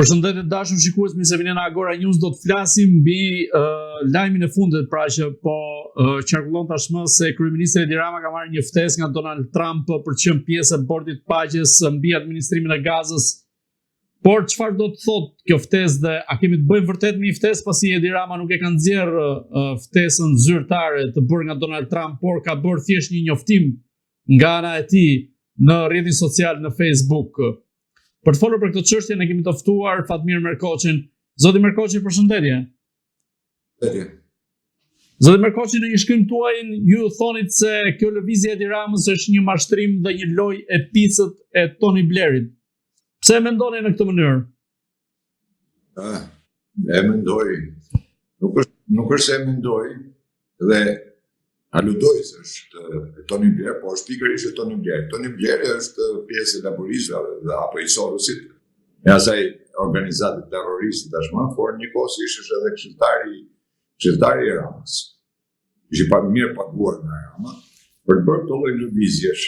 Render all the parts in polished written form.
Përshëndetje të dashur shikues, mirë se vini në Agora News. Do të flasim mbi uh, lajmin e fundit, pra që po uh, qarkullon tashmë se kryeministri Edi Rama ka marrë një ftesë nga Donald Trump për të qenë pjesë e bordit të paqes mbi administrimin e Gazës. Por çfarë do të thotë kjo ftesë dhe a kemi të bëjmë vërtet me një ftesë pasi Edi Rama nuk e ka nxjerrë uh, ftesën zyrtare të bërë nga Donald Trump, por ka bërë thjesht një njoftim nga ana e tij në rrjetin social në Facebook. Për të folur për këtë çështje ne kemi të ftuar Fatmir Merkoçin. Zoti Merkoçi, përshëndetje. Përshëndetje. Zoti Merkoçi, në një shkrim tuajin ju thonit se kjo lëvizje e Edi Ramës është një mashtrim dhe një lojë e pisët e Tony Blairit. Pse e mendoni në këtë mënyrë? Ah, e mendoj. Nuk është nuk është se e mendoj dhe aludoj se është e Tony Blair, po është pikërisht e Tony Blair. Tony Blair është pjesë e laburistëve dhe apo i Sorosit, e asaj organizate terroriste tashmë, por njëkohësisht është edhe këshilltari këshilltari i Ramës. Është i pa mirë paguar nga Rama për të bërë këto lloj lëvizjesh.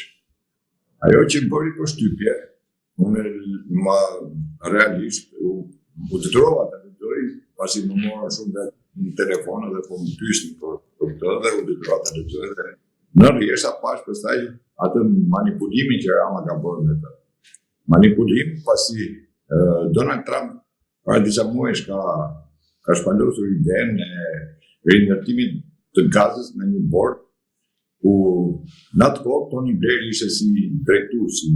Ajo që bëri përshtypje, unë ma realisht u, u detyrova ta lexoj, pasi më morën shumë vetë në telefon dhe po më pyesnin për, për këtë dhe u detyrova ta lexoj dhe në rrjeshta pashë pastaj atë manipulimin që Rama ka bërë me të. Manipulim pasi Donald Trump para disa muajsh ka ka shpalosur idenë e rindërtimit të Gazës në një bord ku në atë kohë Tony Blair ishte si drejtuesi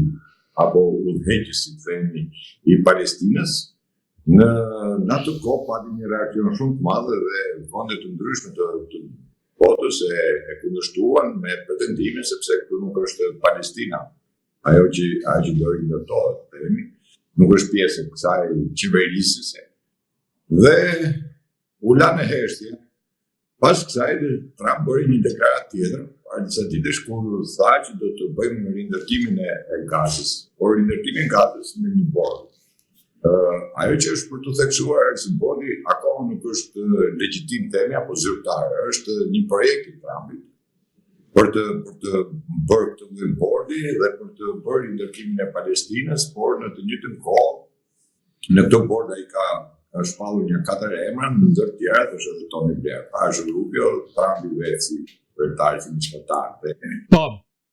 apo udhëheqësi të themi i Palestinës. Në në atë kohë pati një reaksion shumë të madh dhe vende të ndryshme të, të botës e, e kundërshtuan me pretendime sepse këtu nuk është Palestina, ajo që ajo që do rindërtohet, themi, nuk është pjesë e kësaj qeverisëse. Dhe u la në heshtje, Pas kësaj, Trump bëri një deklaratë tjetër, para disa ditësh kur tha që do të bëjmë rindërtimin e, e Gazës, por rindërtimin e Gazës me një bord. Uh, ajo që është për t'u theksuar është se bordi akoma nuk është legjitim themi apo zyrtar, është një projekt i Trumpit për të për të bërë këtë lloj bordi dhe për të bërë rindërtimin e Palestinës, por në të njëjtën kohë Në këtë bord ai ka ka shpallur një katër emra, ndër të tjera është edhe Tony Blair, pra është Rubio, Trumpi vetë si kryetari si bashkëtar. Po,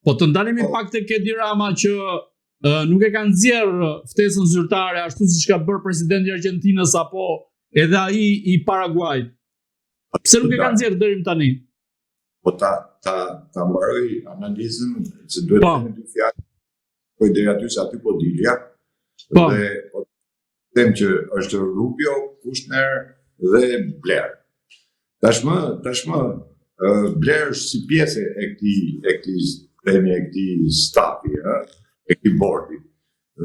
po të ndalemi po. pak tek Edi Rama që uh, nuk e ka nxjerr ftesën zyrtare ashtu siç ka bërë presidenti i Argjentinës apo edhe ai i Paraguajit. Pse nuk e ka nxjerr deri më tani? Po ta ta ta mbaroj analizën se duhet po. të them dy fjalë Po deri aty se aty po dilja. Po. Dhe po them që është Rubio, Kushner dhe Blair. Tashmë, tashmë Blair është si pjesë e këtij e këtij themi e këtij stafi, ë, e këtij bordi.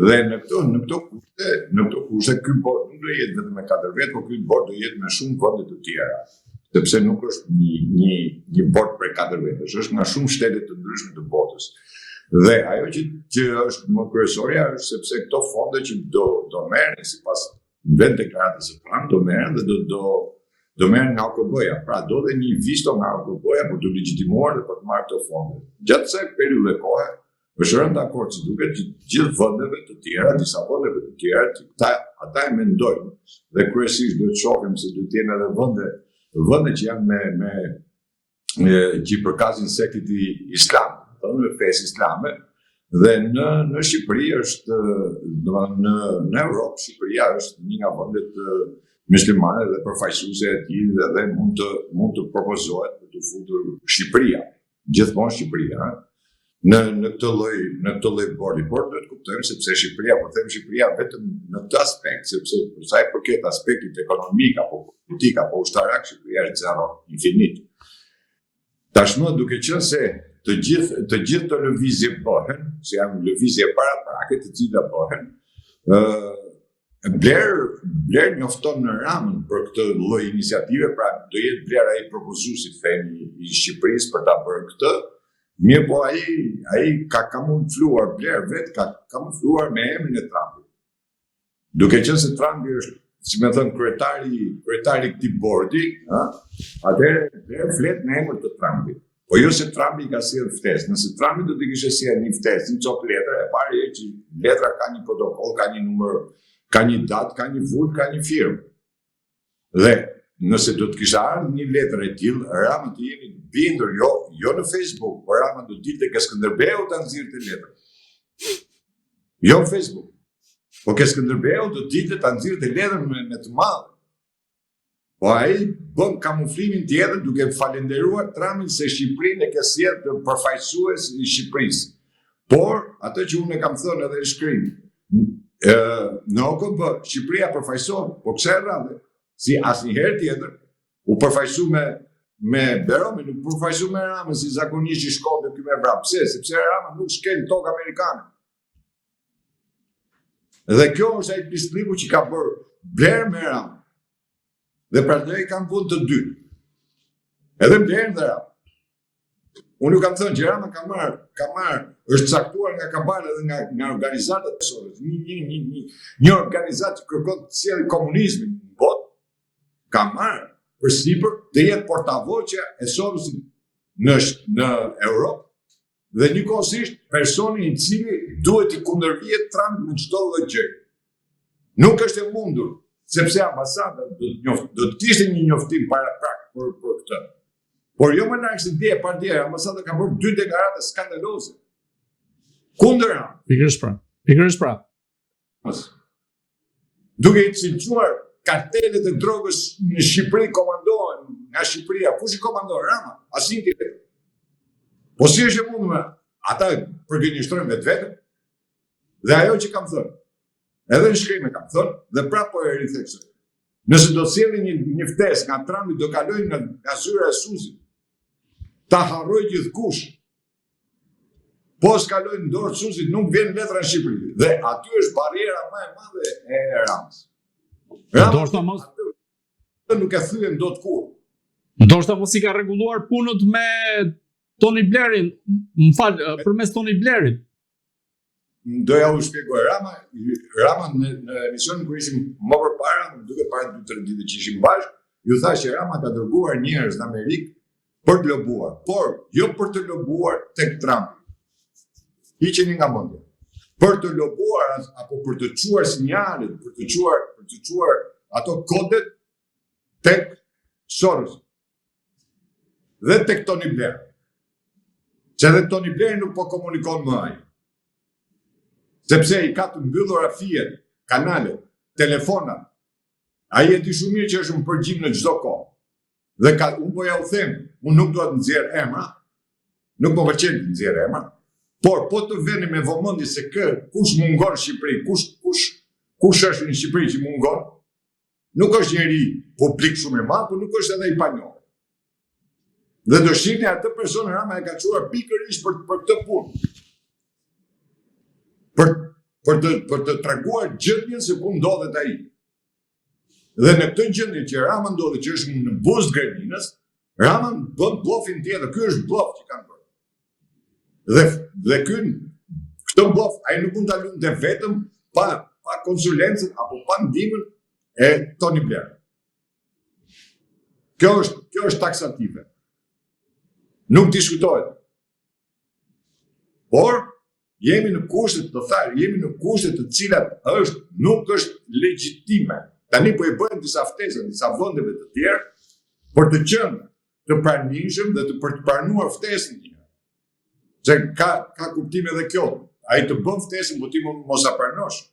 Dhe në këto në këto kushte, në këto kushte ky bord nuk do jetë vetëm me katër vetë, por ky bord do jetë me shumë vende të tjera sepse nuk është një një një bord prej katër vetësh, është nga shumë shtete të ndryshme të botës. Dhe ajo që që është më kryesorja është sepse këto fonde që do do merren sipas vetë deklaratës së Trump do merren dhe do do do merren nga OKB-ja. Pra do dhe një visto nga OKB-ja për të legjitimuar dhe për të marrë këto fonde. Gjatë kësaj periudhe kohe është rënë dakord si duket që gjithë vendeve të tjera, disa vendeve të tjera që këta ata e mendojnë dhe kryesisht duhet të shohim se duhet të jenë edhe vende vende që janë me me që i përkasin sektit islam, domethënë me fesë islame, dhe në në Shqipëri është, domethënë në në Europë Shqipëria është një nga vendet myslimane dhe përfaqësuese e tij dhe, dhe mund të mund të propozohet për të futur Shqipëria, gjithmonë Shqipëria, në në këtë lloj në këtë lloj bordi, por duhet të kuptojmë sepse Shqipëria, po them Shqipëria vetëm në këtë aspekt, sepse për sa i përket aspektit ekonomik apo politik apo ushtarak, Shqipëria është zero infinit. Tashmë duke qenë se të gjithë të gjithë këto lëvizje bëhen, se janë lëvizje paraprake të cilat bëhen, ë Blair Blair njofton në Ramën për këtë lloj iniciative, pra do jetë Blair ai propozuesi themi i Shqipërisë për ta bërë këtë. Mirëpo ai ai ka kamufluar Blair vetë ka kamufluar me emrin e Trumpit. Duke qenë se Trumpi është, si me thënë, kryetari, kryetari i këtij bordi, ë, atëherë Blair flet në emër të Trumpit. Po jo se Trumpi i ka sjellë ftesë. Nëse Trumpi do të kishte sjellë një ftesë, një copë letër, e para herë që letra ka një protokoll, ka një numër, Ka një datë, ka një vulë, ka një firmë. Dhe nëse do të kishte ardhur një letër e tillë, Rama të jeni të bindur, jo, jo në Facebook, por Rama do dilte ke Skënderbeu ta nxirrte letrën. Jo në Facebook. Po ke Skënderbeu do dilte ta nxirrte letrën me, me të madhe. Po ai bën kamuflimin tjetër duke falenderuar Trumpin se Shqipërinë e ke sjellë të përfaqësues i Shqipërisë. Por atë që unë e kam thënë edhe në shkrim, në OKB Shqipëria përfaqëson, po kësaj radhe, si asnjëherë tjetër, u përfaqësu me me Beromin, nuk përfaqësu me Ramën si zakonisht i shkonte ky me vrap. Pse? Sepse Rama nuk shkel tokë amerikane. Dhe kjo është ai pisllëku që ka bërë Blair me Ramën. Dhe prandaj kanë vënë të dy. Edhe Blair dhe Rama. Unë ju kam thënë që Rama ka marrë, ka marrë, është caktuar nga kabala dhe nga nga organizatat e Soros, një një një një një organizatë që kërkon të sjellë komunizmin në botë, ka marrë përsipër të jetë portavoqja e Sorosit në në Europë dhe njëkohësisht personi i cili duhet t'i kundërvihet Trumpit në çdo lloj gjëje. Nuk është e mundur, sepse ambasada do të njoft, do të kishte një njoftim paraprak për për këtë. Por jo më larg se dje, pardje, ambasada ka bërë dy deklarata skandaloze. Kundër Ramës. Pikërisht pra. Pikërisht pra. Duke i cilësuar kartelet e drogës në Shqipëri komandohen nga Shqipëria. Kush i komandon? Rama, asnjë tjetër. Po si është e mundur? Ata përgënjeshtrojnë vetveten. Dhe ajo që kam thënë, edhe në shkrim e kam thënë dhe prapë po e ritheksoj. Nëse do të sjellin një një ftesë nga Trumpi do kalojë nga, nga zyra e Suzit. Ta harrojë gjithkush. Po s'kaloi në dorë të Suzit, nuk vjen letra në Shqipëri. Dhe aty është barriera më e madhe e Ramës. Rama ndoshta mos nuk e thyen dot kurrë. Ndoshta mos i ka rregulluar punët me Tony Blairin, më fal, përmes Tony Blairit. Do ja u shpjegoj Rama, Rama në, në emisionin kur ishim më përpara, më duket para 2-3 ditë që ishim bashkë, ju thashë që Rama ka dërguar njerëz në Amerikë për të lobuar, por jo për të lobuar tek Trump. Hiqeni nga mendja. Për të lobuar apo për të çuar sinjalet, për të çuar, për të çuar ato kodet tek Soros dhe tek Tony Blair. Se edhe Tony Blair nuk po komunikon më ai. Sepse i ka të mbyllura fijet, kanalet, telefonat. Ai e di shumë mirë që është në përgjim në çdo kohë. Dhe ka, unë po ja u them, unë nuk dua të nxjerr emra, nuk më pëlqen të nxjerr emra, por po të veni me vëmendje se kë, kush mungon në Shqipëri, kush kush kush është në Shqipëri që mungon, Nuk është njeri publik shumë i madh, por nuk është edhe i panjohur. Dhe do shihni atë person Rama e ka çuar pikërisht për për këtë punë. Për për të për të treguar gjendjen se ku ndodhet ai. Dhe në këtë gjendje që Rama ndodhet që është në buzë greminës, Rama bën bllofin tjetër, ky është bllof që kanë bërë. Dhe dhe ky këtë bllof ai nuk mund ta luante vetëm pa pa konsulencën apo pa ndihmën e Tony Blair. Kjo është kjo është taksative. Nuk diskutohet. Por jemi në kushte të tharë, jemi në kushte të cilat është nuk është legjitime. Tani po i bëjnë disa ftesa disa vendeve të tjera për të qenë të pranishëm dhe të për të pranuar ftesën një. Se ka ka kuptim edhe kjo. Ai të bën ftesën, po ti mos e pranosh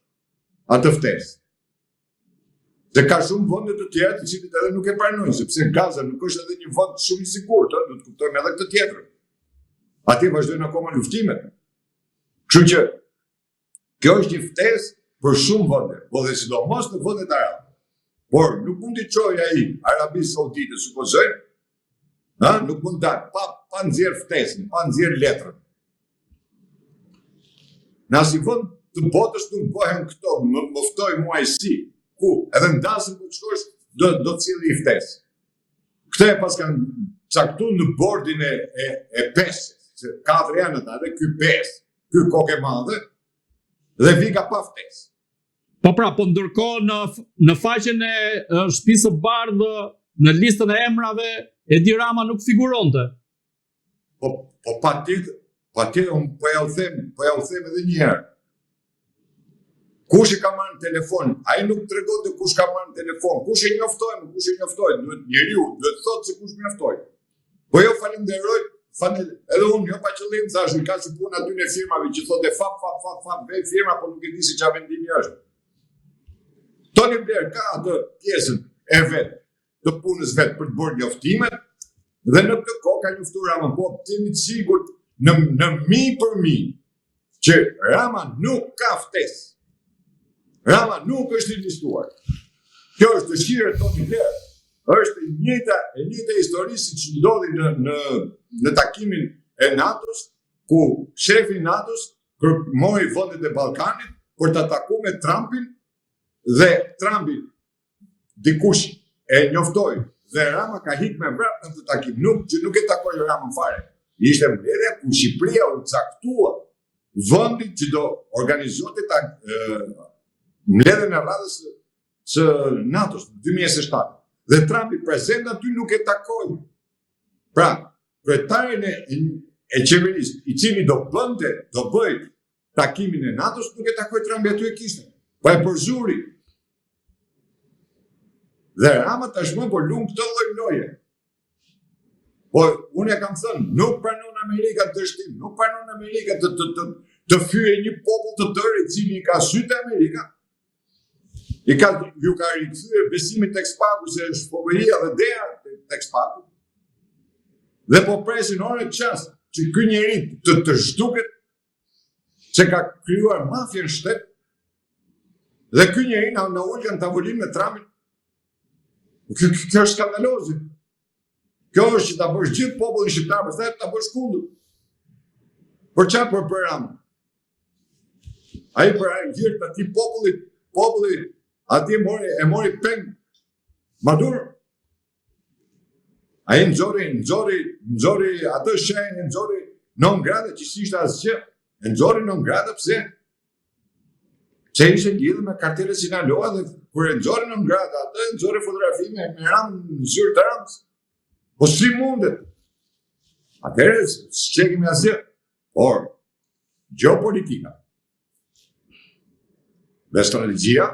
atë ftesë. Dhe ka shumë vende të tjera të cilët edhe nuk e pranojnë, sepse Gaza nuk është edhe një vend shumë i sigurt, ëh, do të kuptojmë edhe këtë tjetër. Atje vazhdojnë akoma luftimet. Kështu që kjo është një ftesë për shumë vende, po dhe sidomos në vendet arabe. Por nuk mund t'i çojë ai Arabisë Saudite, supozojmë, ëh, nuk mund ta pa pa nxjerr ftesën, pa nxjerr letrën. Në asnjë vend të botës nuk bëhen këto, më, më ftoi mua si, ku, edhe në dasëm po të shkosh, do, do të sjellë një ftesë. Këtë e paskan caktu në bordin e, e, e pesë, se katër janë ata, dhe ky pesë, ky kokë e madhe, dhe vika pa ftesë. Po pra, po ndërkohë në në faqen e Shtëpisë së Bardhë, në listën e emrave, Edi Rama nuk figuronte. Po, po patjetër, patjetër, unë po ja u them, po ja u them edhe një herë. Kush e ka marrë në telefon? Ai nuk tregonte kush ka marrë në telefon. Kush e njoftoi, kush e njoftoi? Duhet njeriu, duhet thotë se kush më njoftoi. Po jo falenderoj, falë, edhe unë jo pa qëllim thashë, ka si puna atyre firmave që thotë fap fap fap fap ve firma, po nuk e di se çfarë vendimi është. Tony Blair ka atë pjesën e vet të punës vet për të bërë njoftimet dhe në këtë kohë ka njoftuar Rama, po të jemi të sigurt në në mi për mi që Rama nuk ka ftesë. Rama nuk është i listuar. Kjo është dëshirë e Tony Blair. Është e njëjta e njëjta histori siç ndodhi në në në takimin e NATO-s, ku shefi i NATO-s mori vendet e Ballkanit për ta takuar me Trumpin dhe Trumpi dikush e njoftoi dhe Rama ka hik me vrap në këtë takim, nuk, që nuk e takoi Ramën fare. Ishte mbledhja ku Shqipëria u caktua vendi që do organizonte ta mbledhjen e radhës së NATO-s në 2027. Dhe Trumpi prezent aty nuk e takoi. Pra, kryetarin e, e qeverisë, i cili do bënte, do bëjë takimin e NATO-s nuk e takoi Trumpi aty e kishte. Po e përzuri. Dhe Rama tashmë po luan këtë lloj loje. Po unë e kam thënë, nuk pranon Amerika dështim, nuk pranon Amerika të të të të fyejë një popull të tërë i cili i ka sytë Amerika. I ka ju ka rikthyer besimin tek SPAK-u se është FBI-ja dhe DEA tek SPAK-u. Dhe po presin orë çast që ky njeri të të zhduket se ka krijuar mafia në shtet dhe ky njeri na na ulka në tavolinë me Trumpin. Kjo, kjo është skandaloze. Kjo është që ta bësh gjithë popullin shqiptar, pastaj ta bësh kundër. Për çfarë për për Ramën? Ai për ai hir të atij popullit, populli atje mori e mori peng Maduro. Ai nxori, nxori, nxori atë shenjë, nxori non grata që s'ishte asgjë. E nxori non grata pse? Pse ishte lidhur me kartelet Sinaloa dhe kur e nxori non grata atë, nxori fotografi me me Ramën në zyrë të Ramës. Po si mundet? Atëherë s'kemi asgjë. Por gjeopolitika dhe strategjia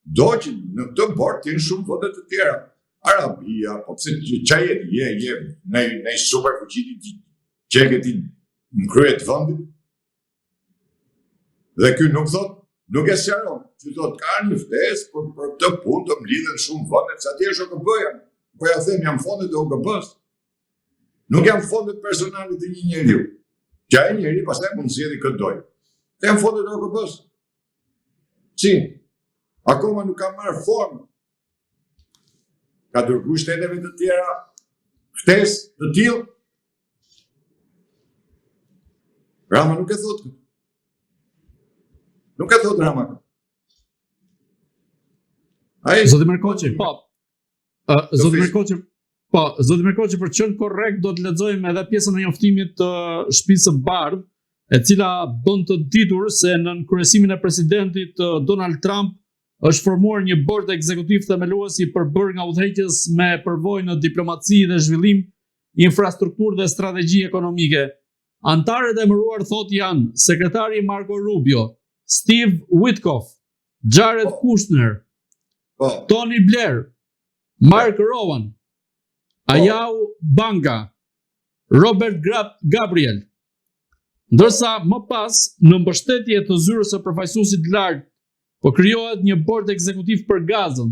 Do që në këtë bord të jenë shumë vende të tjera. Arabia, po pse ça je ti, je, je, në, në superfuqi ti që e ke ti në krye të vendit. Dhe ky nuk thot, nuk e sqaron, që thot ka një ftesë për, për këtë punë të mblidhen shumë vende, se atje është OKB-ja, po ja them janë fondet e OKB-së. Nuk janë fondet personale të një njeriu. Që ai njeri pastaj mund të zgjedhë kë dojë. Janë fondet e OKB-së. Si? Akoma nuk ka marrë formë. Ka dërgu shteteve të tjera ftesë të tillë. Rama nuk e thotë këtë. Nuk e thotë Rama këtë. Ai Zoti Merkoçi, po. Uh, Zoti Merkoçi, po, zoti Merkoçi për të qenë korrekt do të lexojmë edhe pjesën e njoftimit të Shtëpisë së Bardhë, e cila bën të ditur se nën kryesimin e presidentit Donald Trump është formuar një bord ekzekutiv themelues i përbërë nga udhëheqës me përvojë në diplomaci dhe zhvillim, infrastrukturë dhe strategji ekonomike. Anëtarët e emëruar thotë janë sekretari Marco Rubio, Steve Witkoff, Jared po. Kushner, po. Tony Blair, Mark Rowan, po. Ajay Banga, Robert Gabriel. Ndërsa më pas, në mbështetje të zyrës së përfaqësuesit të lartë, po krijohet një bord ekzekutiv për Gazën.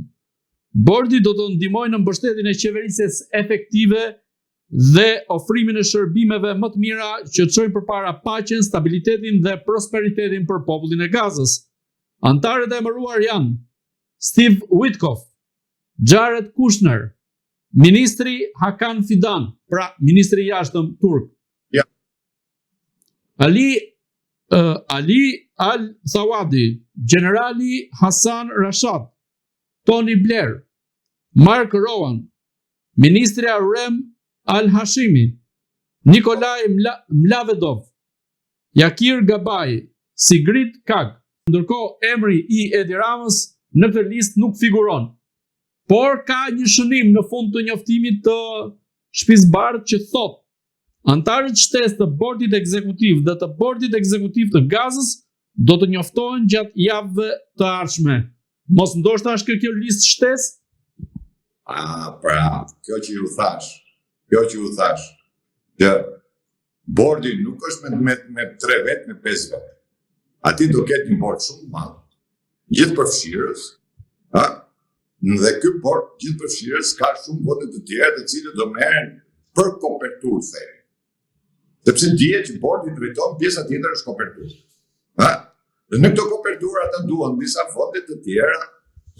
Bordi do të ndihmojë në mbështetjen e qeverisjes efektive dhe ofrimin e shërbimeve më të mira që çojnë përpara paqen, stabilitetin dhe prosperitetin për popullin e Gazës. Anëtarët e emëruar janë Steve Witkoff, Jared Kushner, Ministri Hakan Fidan, pra ministri i jashtëm turk. Ja. Ali uh, Ali Al Thawadi, Gjenerali Hasan Rashad, Tony Blair, Mark Rowan, Ministrja Rem Al Hashimi, Nikolaj Mla Mladenov, Yakir Gabay, Sigrid Kaag. Ndërkohë emri i Edi Ramës në këtë listë nuk figuron. Por ka një shënim në fund të njoftimit të Shtëpisë Bardhë që thotë Anëtarët shtesë të bordit ekzekutiv dhe të bordit ekzekutiv të Gazës do të njoftohen gjatë javëve të ardhshme. Mos ndoshta është kjo kjo listë shtesë? A, pra, kjo që ju thash, kjo që ju thash, që bordi nuk është me, me, me tre vetë, me pesë vetë. Aty do ketë një bord shumë të madh, gjithëpërfshirës, ha? Dhe ky bord gjithëpërfshirës ka shumë vende të tjera të cilët do merren për koperturë, themi. Sepse dihet që bordi drejton, pjesa tjetër është koperturë. Ha? Dhe në këto koperturë ata duan disa vende të tjera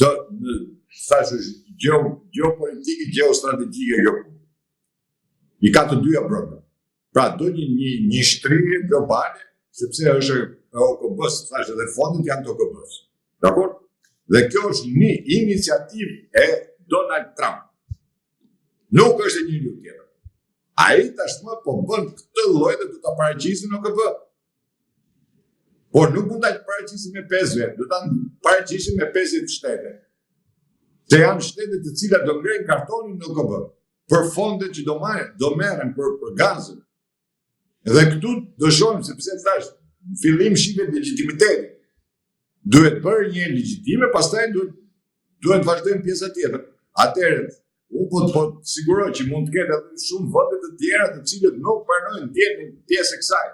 të në, thashë është gjeo, gjeopolitike, gjeostrategjike kjo. I ka të dyja brenda. Pra do një një një shtrirje globale, sepse është e OKB-s, thashë edhe fondet janë të OKB-s. Dakor? Dhe kjo është një iniciativë e Donald Trump. Nuk është e njeriu tjetër. Ai tashmë po bën këtë lloj dhe do ta paraqisë në OKB. Por nuk mund ta paraqisë me 5 vetë, do ta paraqisë me 50 shtete. Se janë shtete të cilat do ngrejnë kartonin në OKB për fondet që do marrin, do merren për për gazën. Dhe këtu do shohim sepse thash, në fillim shihet legjitimiteti. Duhet bërë një legjitime, pastaj duhet duhet vazhdojmë pjesa tjetër. Atëherë, unë po të po të siguroj që mund të ketë edhe shumë vende të tjera të cilët nuk pranojnë të jenë pjesë e kësaj.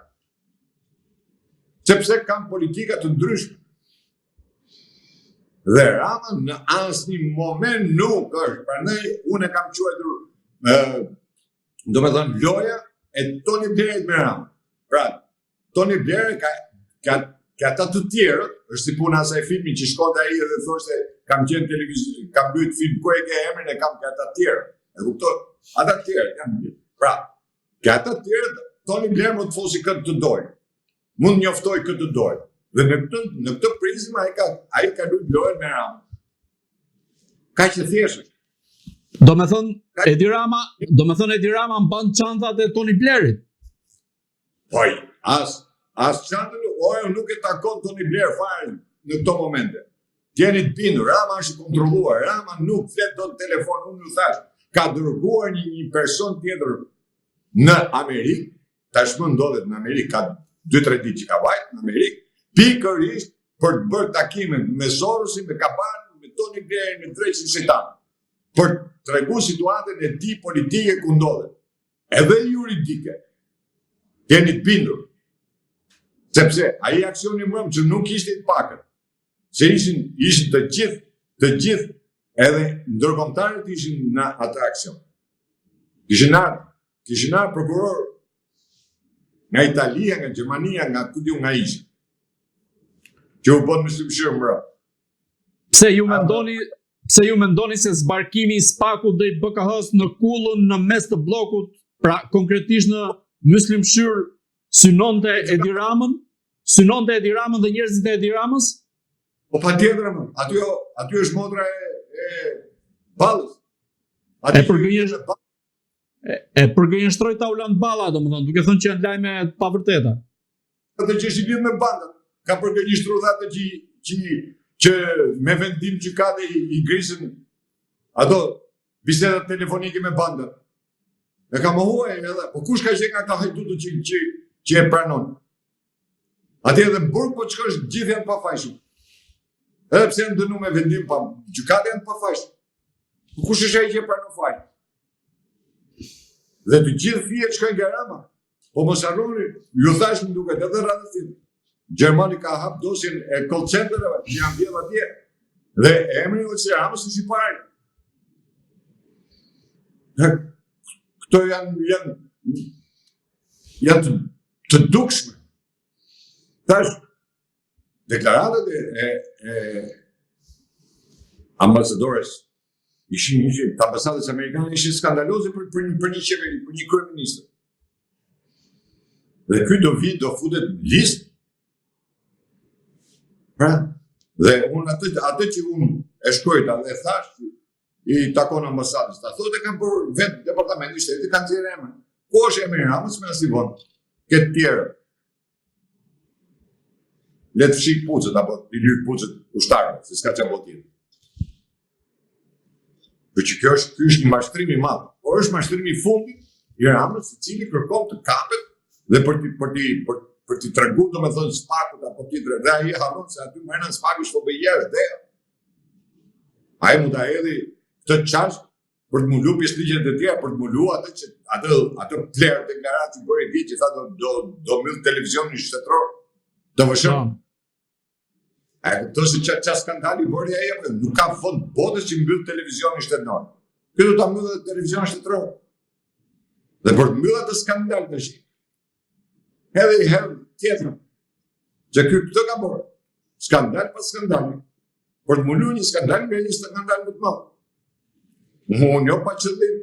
Sepse kanë politika të ndryshme. Dhe Rama në asnjë moment nuk është. Prandaj unë e kam quajtur ë domethënë loja e Tony Blairit me Ramën. Pra, Tony Blair ka ka ka ata të tjerët, është si puna asaj filmi që shkonte ai edhe thoshte kam qenë në televizion, kam luajt film ku e ke emrin e kam ka ata të tjerët. E kupton? Ata të tjerët janë mirë. Pra, ka ata të tjerët Tony Blair mund të fosi këtë të dojë. Mund të njoftoj këtë të dojë. Dhe në këtë në këtë prizëm ai ka ai ka luajt lojën me Ramën. Kaq e thjeshtë. Do me thënë, Edi Rama, do me thënë Edi Rama mban çantat e Tony Blairit. Po, as, as çantën, ojo nuk e takon Tony Blair fare në këto momente. Jeni të bindur, Rama është i kontrolluar, Rama nuk flet dot në telefon, unë ju thash, ka dërguar një, një person tjetër në Amerikë, tashmë ndodhet në Amerikë, ka 2-3 ditë që ka vajt në Amerikë, pikërisht për të bërë takimin me Sorosin, me Kabalin, me Tony Blairin, me dreqin shejtan, për të tregu situatën e tij politike ku ndodhet. edhe juridike, jeni të bindur, sepse ai aksioni mbrëmë që nuk ishte i pakët, se ishin, ishin të gjithë, të gjithë, edhe ndërkombëtarët ishin në atë aksion. Kishin ardhur, kishin ardhur prokurorë nga Italia, nga Gjermania, nga ku di unë nga ishin. Që u bënë Myslym Shyr mbrëmë. Pse ju mendoni pse ju mendoni se zbarkimi i SPAK-ut dhe i BKH-s në kullën në mes të bllokut, pra konkretisht në Myslym Shyr synonte Edi Ramën, synonte Edi Ramën dhe njerëzit e Edi Ramës? Po patjetër, më. Aty aty është motra e e Ballës. Aty e përgënjesh e, e përgënjeshtroi Taulant Balla, domethënë, duke thënë që janë lajme të pavërteta. Atë që është i lidhur me bandat, ka përgënjeshtruar dhe atë që që që me vendim gjykate i, i grisën ato bisedat telefonike me bandat. E ka mohuar edhe, po kush ka qenë nga ata hajdutët që që që e pranon? Atje edhe në burg po të shkosh gjithë janë pafajshëm. Edhe pse janë dënu me vendim pa gjykatë janë pafajshëm. Po kush është ai që e pranon fajin? Dhe të gjithë fijet shkojnë nga Rama. Po mos harroni, ju thash më duket edhe radhën tjetër. Gjermani ka hap dosjen e call centereve që janë vjedh atje. Dhe emri i Olsi Ramës është i pari. Këto janë janë janë të, të dukshme. Tash deklaratat e, e, e ambasadores ishin ishin të ambasadës amerikane ishin skandaloze për për një për një qeveri, për një kryeministër. Dhe ky do vi do futet në listë. Pra, dhe unë atë atë që unë e shkruajta dhe e thash i takon ambasadës, ta thotë e kanë bërë vetë departamenti i shtetit kanë nxjerrë emrin. Ku është emri i Ramës me asnjë vend? Ke të tjerë. Le të fshijë këpucët apo t'i lyjë këpucët ushtarëve, se s'ka çfarë tjetër. Por që kjo është, ky është një mashtrim i madh, por është mashtrimi i fundit i Ramës, i cili kërkon të kapet dhe për të për të për. për t'i tregu domethënë SPAK-ut apo tjetër dhe ai harron se aty mrena në SPAK është FBI-ja është DEA. Ai mund ta hedhi këtë çast për të mbulu pisllëqet e tjera, për të mbulu atë që atë atë plehër deklaratë që bëri vjet që tha do do do mbyll televizionin shtetëror. Do vëshë. Po. A e kupton se ça ça skandali bëri ai apo nuk ka vend botës që mbyll televizionin shtetëror. Ky do ta mbyllë televizionin shtetëror. Dhe për të mbyllur atë skandal tash. Edhe i hedh tjetrën. Që ky këtë ka bërë. Skandal pas skandali. Për të mbuluar një skandal nga një skandal më të madh. Unë jo pa qëllim,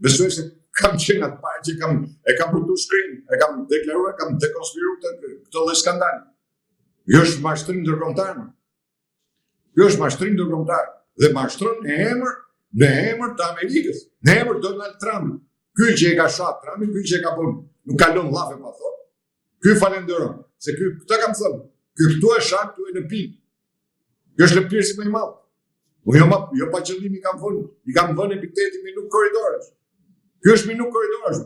besoj se kam qenë nga të parët që kam, e kam botu shkrim, e kam deklaruar, e kam dekonspiruar këtë, këtë lloj skandali. Kjo është mashtrim ndërkombëtar. Kjo është mashtrim ndërkombëtar dhe mashtron në emër në emër të Amerikës, në emër të Donald Trump. Ky që e ka sha Trumpin, ky që e ka bërë, nuk ka lënë llafe pa thonë. Ky falenderon, se ky këtë kam thënë. Ky këtu e sha, këtu e lëpin. Ky është lëpirësi më i madh. Po jo, ma, jo pa qëllim i kam vënë, i kam vënë epitetin Minuk korridoresh. Ky është Minuk korridoresh.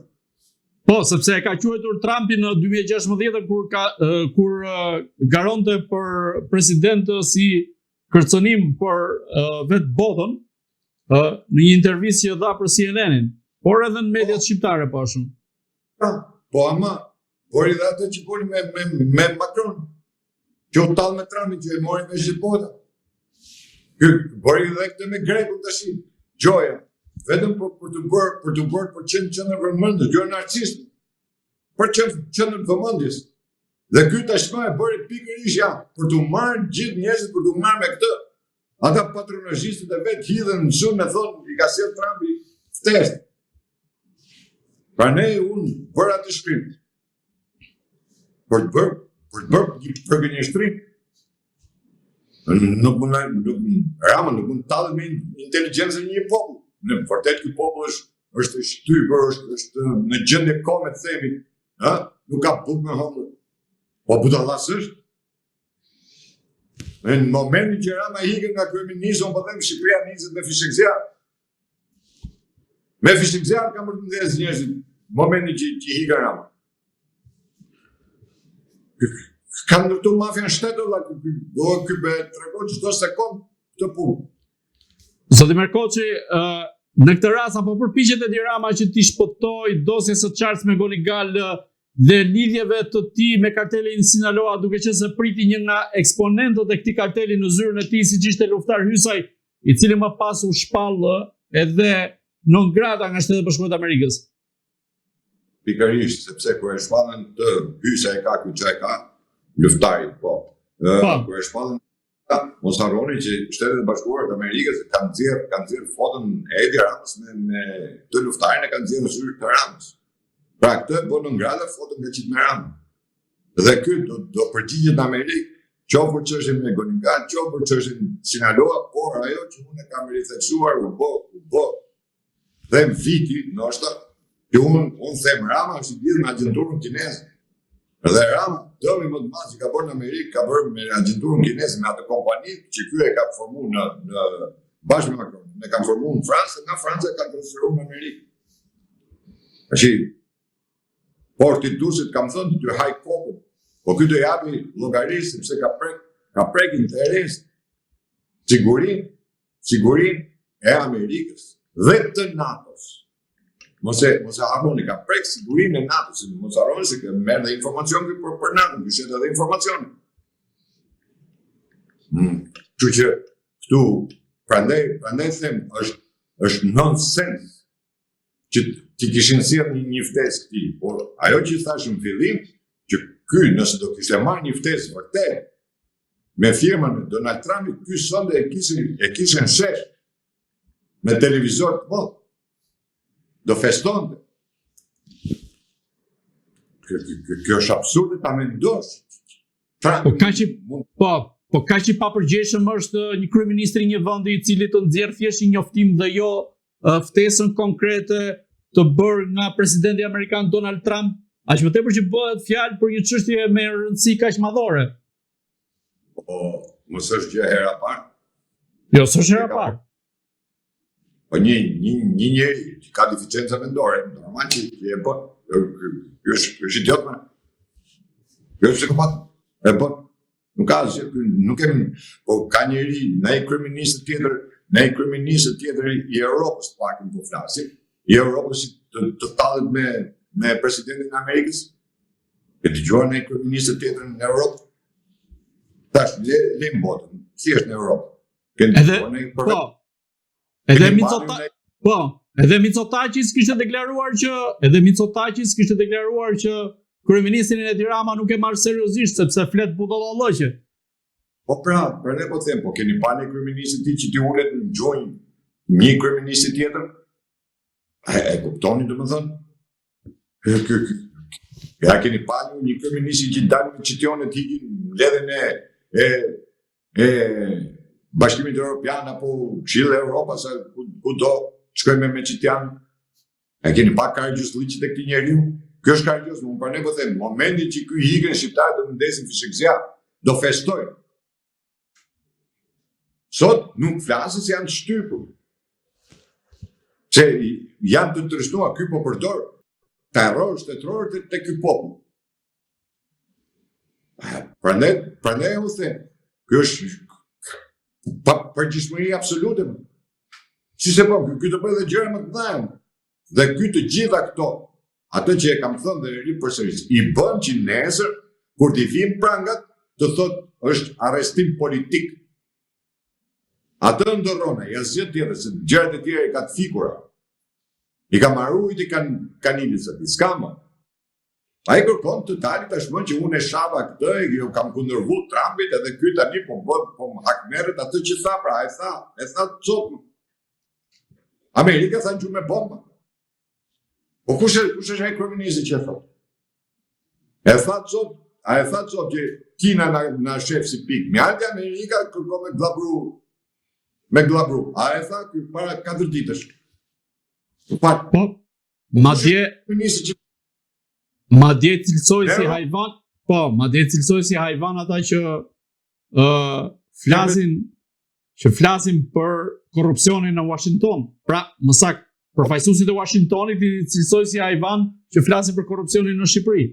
Po, sepse e ka quajtur Trumpin në 2016 kur ka kur garonte për president si kërcënim për vetë botën, në një intervistë që dha për CNN-in, por edhe në mediat po. shqiptare po ashtu. Po, po ama, por edhe atë që bëri me me me Macron, që u tall me Trumpin që e mori me gjithë bota. Ky bëri edhe këtë me grekun tash. Gjoja, vetëm për, për të bërë, për të bërë për qenë qendër vëmendjes, jo narcist. Për qenë qendër vëmendjes. Dhe ky tashmë e bëri pikërisht ja, për të marrë gjithë njerëzit për të marrë me këtë. Ata patronazhistët e vet hidhen në sulm e thonë i ka sjell Trumpi ftesë. Prandaj unë bëra atë shkrim. Për të bërë, për të bërë një përgënjeshtrim Nuk mund nuk Rama nuk mund të tallet me inteligjencën e një populli. Në vërtet ky popull është është i shtypur, është është në gjendje kome të themi, ë? Nuk ka bukë me hëngër. Po budalla s'është. Në momentin që Rama ikën nga kryeministri, unë po them Shqipëria niset me fishekzjarr. Me fishekzjarr kanë për të ndezë njerëzit në momentin që, që ikën Rama. Ka ndërtu mafia në shtet, dhe do ky be tregon çdo sekond këtë punë. Zoti Merkoçi, në këtë rast apo përpiqet Edi Rama që t'i shpëtojë dosjes së Charles McGonigal dhe lidhjeve të tij me kartelin Sinaloa, duke qenë se priti një nga eksponentët e këtij karteli në zyrën e tij, siç ishte Luftar Hysaj, i cili më pas u shpall edhe non grata nga Shtetet e Bashkuara të Amerikës. Pikërisht, sepse kur e shpallën të Hysaj e ka ky çka e ka, Luftari, po. po. Kur e shpallën mos harroni që Shtetet e Bashkuara të Amerikës kanë nxjerr kanë nxjerr foton e Edi Ramës me me të Luftarin e kanë nxjerr në zyrë të Ramës. Pra këtë e bën non grata foton nga qitë me Ramën. Dhe ky do do përgjigjet në Amerikë, qoftë për çështjen McGonigal, qoftë për çështjen Sinaloa, por ajo që unë e kam ritheksuar u bë, u bë dhe viti, ndoshta, që unë unë them Rama është i lidhur me agjenturën kineze. Dhe Rama, dëmin më të madh që ka bërë në Amerikë, ka bërë me agjenturën kineze, me atë kompani që ky e ka formuar në në bashkë me Macron. E kanë formuar në Francë, nga Franca e kanë transferuar në Amerikë. Tashi Porti i Durrësit kam thënë të haj kokën, po ky do japi llogari sepse ka prek, ka prek interes, sigurinë, sigurinë e Amerikës dhe të NATO-s. Mos e mos e harroni, ka prek sigurinë e NATO-s, mos harroni se ky merr dhe informacion ky për për NATO-n, ky shet edhe informacion. Mm. Kështu që këtu prandaj prandaj them është është nonsens që t'i kishin sjellë një, një ftesë këtij, por ajo që thashë në fillim, që ky nëse do kishte marrë një ftesë vërtet me firmën e Donald Trumpit, ky sonde e kishin e kishin në shesh me televizor të madh. Do festonte. Kjo, kjo, kjo është absurde ta mendosh. Po kaq i po, po kaq i papërgjegjshëm është një kryeministër i një vendi i cili të nxjerr thjesht një njoftim dhe jo ftesën konkrete të bërë nga presidenti amerikan Donald Trump, aq më tepër që bëhet fjalë për një çështje me rëndësi kaq madhore. Po, mos është gjë hera e parë? Jo, s'është hera e parë. Po një një një njeri që ka deficienca mendore, normal që e bën, ky është ky është idiot më. Ky është psikopat. E bën. Nuk ka asgjë, nuk kemi, po ka njeri, ndonjë kryeministër tjetër, ndonjë kryeministër tjetër i Europës, të paktën po flasim, i Europës të, të tallet me me presidentin e Amerikës? E dëgjuar ndonjë kryeministër tjetër në Europë? Tash le le botën, si është në Europë? Keni Edhe po. Edhe Mitsotakis, po, edhe Mitsotakis kishte deklaruar që edhe Mitsotakis kishte deklaruar që kryeministrin Edi Rama nuk e marr seriozisht sepse flet budallallëqe. Po pra, pra ne po them, po keni pa një kryeministër ti që t'i ulet në gjunjë një kryeministër tjetër? E, e kuptoni domethënë? Ky ky Ja keni pa një, një kryeministër që dalë me çition e të ikin mbledhjen e e e Bashkimit Evropian apo Këshillit të Evropës ku, ku do shkojmë me me çitian? E keni pa karagjozllëqet e këtij njeriu? Ky është karagjoz, unë prandaj po them, momentin që ky ikën shqiptarët do ndezin fishekzjarr, do festojnë. Sot nuk flasin se janë të shtypur. Se janë të trishtuar, ky po përdor terror shtetëror te, te ky popull. Prandaj, prandaj unë them, ky është pa përgjegjshmëri absolute. Si se po, ky do bëjë edhe gjëra më të mëdha. Dhe ky të gjitha këto, atë që e kam thënë dhe e ripërsëris, i bën që nesër kur t'i vijnë prangat, të thot është arrestim politik. Atë ndërron ai, asgjë tjetër, se gjërat e tjera i ka të fikura. I ka marrë ujë i kanë kanilit aty, s'ka më. Ai kërkon të dali tashmë që unë e shava këtë, e ju kam kundërvu Trumpit edhe ky tani po bën, po më hakmerret atë që tha, pra e tha, e tha sot. Amerika tha gjumë me bomba. Po kush është kush është ai kryeministri që e thot? E tha sot, a e tha sot që Kina na na shef si pik. Mjalti Amerika kërkon me gllabru. Me gllabru. A e tha ky para 4 ditësh. Po pa. Po. Madje kryeministri që madje cilësoi si hajvan, po, madje cilësoi si hajvan ata që ë uh, flasin që flasin për korrupsionin në Washington. Pra, më saktë, përfaqësuesit e Washingtonit i cilësoi si hajvan që flasin për korrupsionin në Shqipëri.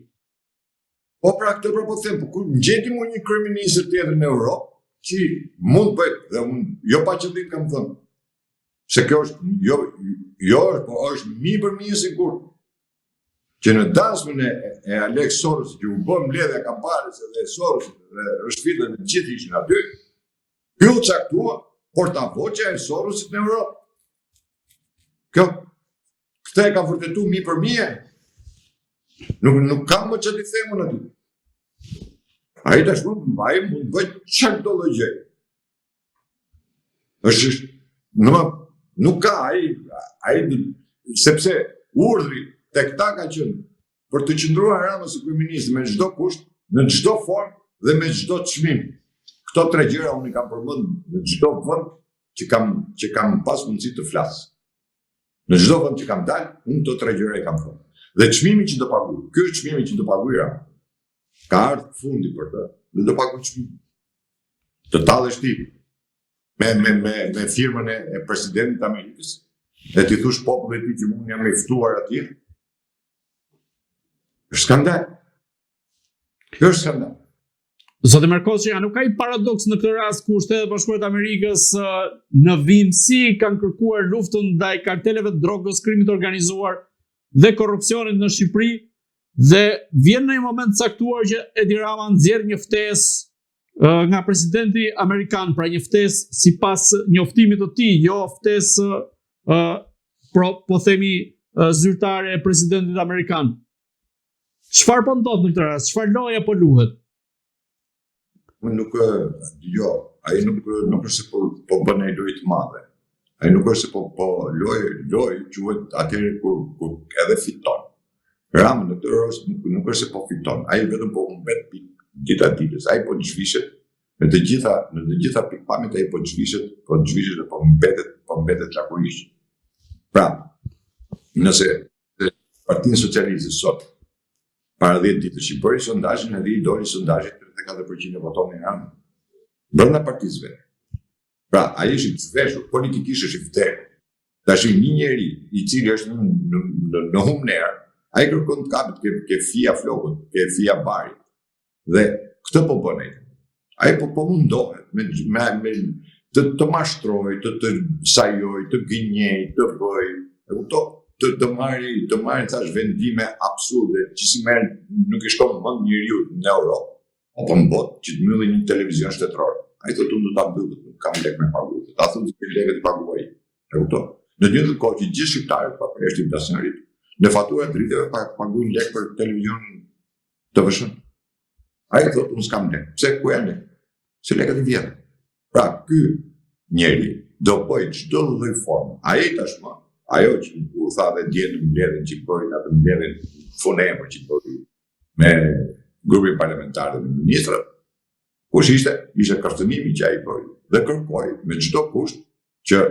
Po pra këtë pra po them, po kur më gjeti mu një kryeministër tjetër në Europë, që mund të bëjë, dhe unë jo pa qëllim kam thënë, se kjo është jo jo po është mi për mi e sigurt që në dasmën e, e Alex Soros që u bë mbledhja Kamparës dhe e Sorosit dhe është dhe të gjithë ishin aty, ky u caktua portavoce e Sorosit në Europë. Kjo këtë e ka vërtetu mi për mije. Nuk nuk kam më çfarë t'i them unë aty. Ai tashmë ai mund të bëjë çfarë do lloj gjëje. Është është në më, nuk ka ai ai sepse urdhri tek ta ka qenë për të qëndruar Rama si kryeministër me çdo kusht, në çdo formë dhe me çdo çmim. Këto tre gjëra unë i kam përmend në çdo vend që kam që kam pas mundësi të flas. Në çdo vend që kam dalë, unë këto tre gjëra i kam thënë. Dhe çmimi që do paguaj, ky është çmimi që do paguaj Rama. Ka ardhur fundi për të, dhe do paguaj çmimin. Të tallesh ti me me me me firmën e, e presidentit të Amerikës dhe ti thush popullit ti që unë jam i ftuar atje. Është skandal. Kjo është skandal. Zoti Merkoçi, a nuk ka një paradoks në këtë rast ku Shtetet e Bashkuara të Amerikës në vijimësi kanë kërkuar luftën ndaj karteleve të drogës, krimit të organizuar dhe korrupsionit në Shqipëri dhe vjen në një moment të caktuar që Edi Rama nxjerr një ftesë nga presidenti amerikan, pra një ftesë sipas njoftimit të tij, jo ftesë ë pro, po themi zyrtare e presidentit amerikan. Çfarë po ndodh në këtë rast? Çfarë loje po luhet? Unë nuk jo, ai nuk nuk është se po po bën një lojë të madhe. Ai nuk është se po po lojë, lojë quhet atëherë kur kur edhe fiton. Rama në këtë rast nuk nuk është se po fiton, ai vetëm po humbet pikë dita ditës, ai po zhvishet në të gjitha në të gjitha pikëpamjet ai po zhvishet, po zhvishet dhe po mbetet, po mbetet lakuriq. Pra, nëse Partinë Socialiste sot, para 10 ditësh i bëri sondazhin edhe i doli sondazhi 34% e votonin Ramën. Brenda partisë vet. Pra, ai është i zhveshur, politikisht është i vdekur. Tash një njeri i cili është në në në, në humnerë, ai kërkon të kapet ke ke fija flokut, ke fija barit. Dhe këtë po bën ai. Ai po po mundohet me me, me të të mashtrojë, të të sajojë, të gënjejë, të bëjë, e kupton? Të të marri, të marri thashë vendime absurde që s'i merr nuk i shkon mend njeriu në Europë apo në botë që të mbylli një televizion shtetëror. Ai thotë unë do ta mbyll, nuk kam lekë me pagu. Ta thotë që lekët i paguaj. E kupton? Në të njëjtën kohë që gjithë shqiptarët pa përjashtim të asnjërit, në faturat e dritave pa paguajnë lekë për televizionin TVSH. Ai thotë unë s'kam lekë. Pse ku janë lekë? Se lekët i vjedh. Pra ky njeri do bëjë çdo lloj forme. Ai tashmë, ajo që u tha dhe dje në mbledhjen që bëri në atë mbledhjen funebër që bëri me grupin parlamentar dhe me ministrat, kush ishte? Ishte kërcënimi që ai bëri dhe kërkoi me çdo kusht që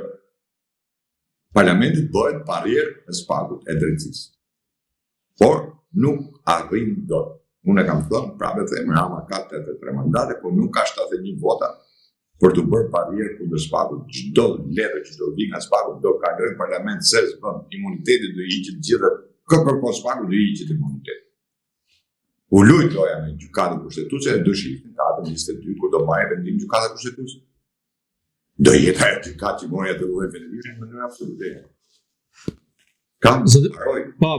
Parlamenti të bëhet barrierë e SPAK-ut, e drejtësisë. Por nuk arrin dot. Unë e kam thënë, prapë e them, Rama ka 83 mandate, por nuk ka 71 vota për t'u bërë barrierë kundër SPAK-ut. Çdo letër që do vijë nga SPAK-u do kalojë në parlament se s'bën imuniteti do i hiqet gjithë. Kë kërkon SPAK-u do i hiqet imuniteti. U lujt loja me gjykatën kushtetuese e do shihni datën 22 kur do marrë vendim gjykata kushtetuese. Do jetë ajo gjykatë që mori atë lloj vendimi në mënyrë absolute. Kam Zoti Po.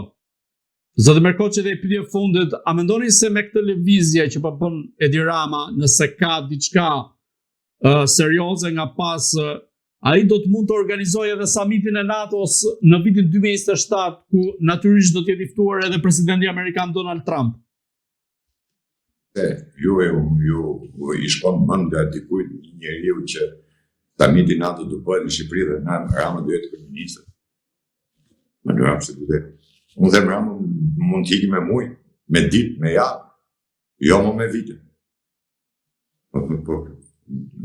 Zoti Merkoçi dhe pyetja e fundit, a mendoni se me këtë lëvizje që po bën Edi Rama, nëse ka diçka uh, serioze nga pas uh, ai do të mund të organizojë edhe samitin e NATO-s në vitin 2027, ku natyrisht do të jetë i ftuar edhe presidenti amerikan Donald Trump. Se ju ju ju i shkon mendja dikujt një njeriu që samiti i NATO do bëhet në Shqipëri dhe na Rama do jetë kryeministër. Në mënyrë absolute. Unë them Rama mund të ikë me muaj, me ditë, me javë, jo më me vite. Po, po, po,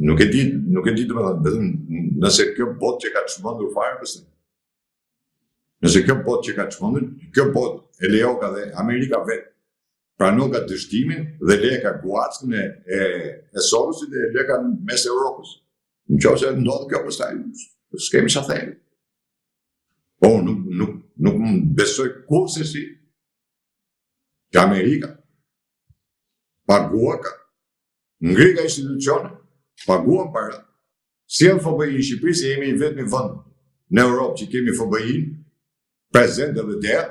nuk e di, nuk e di domethënë, vetëm nëse kjo botë qenka çmendur fare, pëse. Nëse kjo botë qenka çmendur, kjo botë e lejoka dhe Amerika vetë pranoka dështimin dhe leka guackën e, e, e Sorosit dhe e leka në mes Europës. Në qoftë se ndodh kjo, pastaj s'kemi ça themi. Po, nuk, nuk, nuk mund besoj kurrsesi që Amerika paguaka, ngrika institucione, paguan para, Sjell FBI në Shqipëri se jemi i vetmi vend në Europë që kemi FBI-n prezent edhe DEA,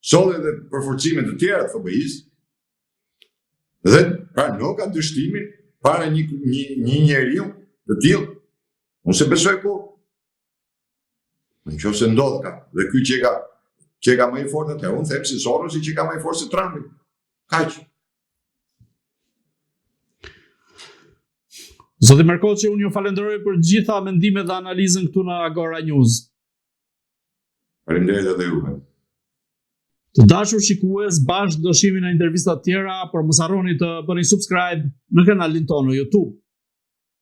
solli edhe përforcime të tjera të FBI-s dhe pranoka dështimin para një një një njeriu të tillë. Unë s'e besoj kurrë. Në qoftë se ndodh ka, dhe ky që ka, që ka më i fortë atë, unë them se Sorosi që ka më i fortë se Trumpi. Kaq. Zoti Merkoçi, unë ju falenderoj për gjitha mendimet dhe analizën këtu në Agora News. Faleminderit edhe juve. Të dashur shikues, bashkë do shihemi në intervista të tjera, por mos harroni të bëni subscribe në kanalin tonë në YouTube.